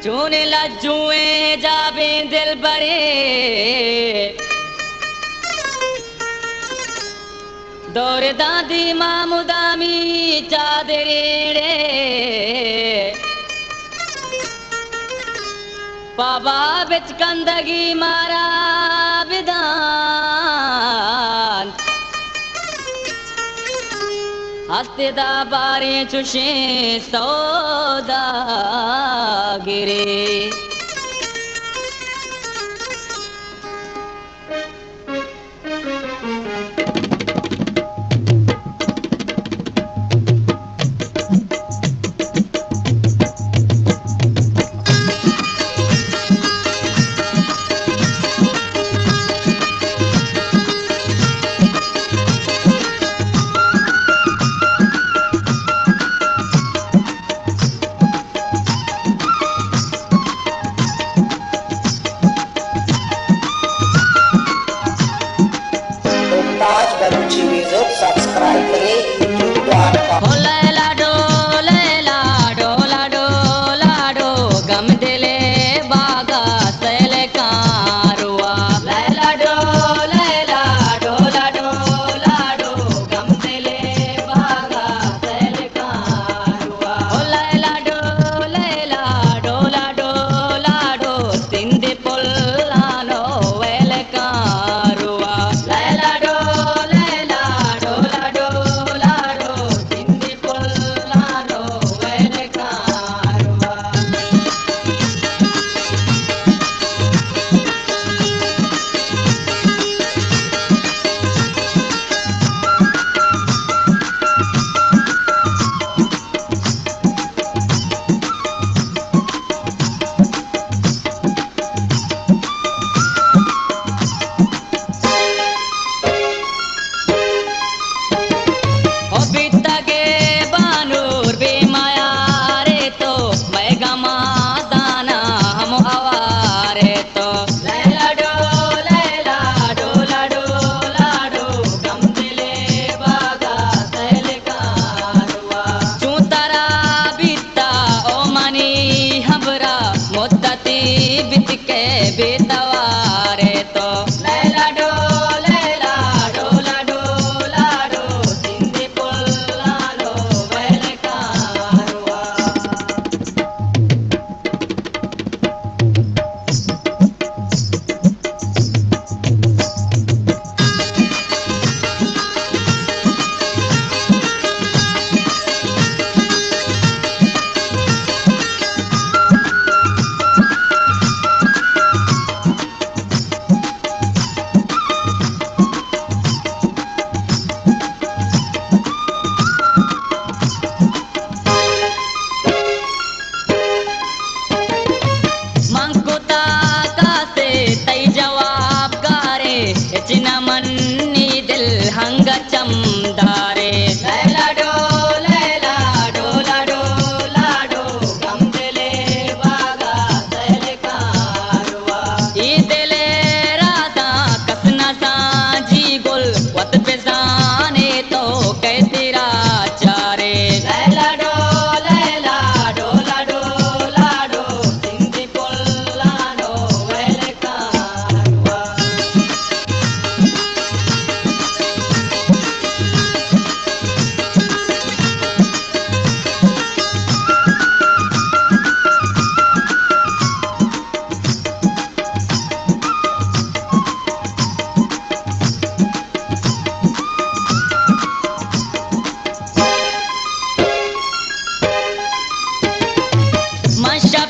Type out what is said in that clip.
چونیں لجوئیں حجابیں دلبرے، دور داں دیما مدامی چادرے ڑے۔ پابا بچکندگی مارا بدان، ہست ادا باریں چشیں سوداگرے۔ ممتاز بلوچی میوزک سبسکرائب کرے یوٹیوب ڈاٹ کام۔ ہو لیلا ڈو، لیلا ڈو، لاڈو، لاڈو، غم دلے باغا سیل کاروا۔ لیلا ڈو، لیلا ڈو، لاڈو، لاڈو، غم دلے باغا سیل کاروا۔ او لیلا ڈو، لیلا ڈو، لاڈو، لاڈو، سندھ پلانو ویل کاروا۔ لیلا ڈو، لیلا ڈو، لاڈو، لاڈو، سندھ پلانو ویل کاروا۔ ہو بیتگے بانور بے میارے تو، مئے گما دانا ہم ہوارے تو۔ لیلا ڈو، لیلا ڈو، لاڈو، لاڈو، غم دلے باغا سیل کاروا۔ چون ترا بیتا او منی ہمراہ، مدتی بیت کہ بے توارے تو۔ لیلا ڈو، لیلا ڈو، لاڈو، لاڈو، سندھ پلانو ویل کاروا۔ من کتا کاسے تئی جواب گارے، ہچ نہ منی دل ہنگ چمدارے۔ لیلا ڈو، لیلا ڈو، لاڈو، لاڈو، غم دلے باغا سیل کاروا۔ اے دلے رازاں کس نہ سانجی گل، وت بزانے تو کئے تیرا چارے۔ لیلا ڈو، لیلا ڈو، لاڈو، لاڈو، سندھ پلانو ویل کاروا۔ من شپ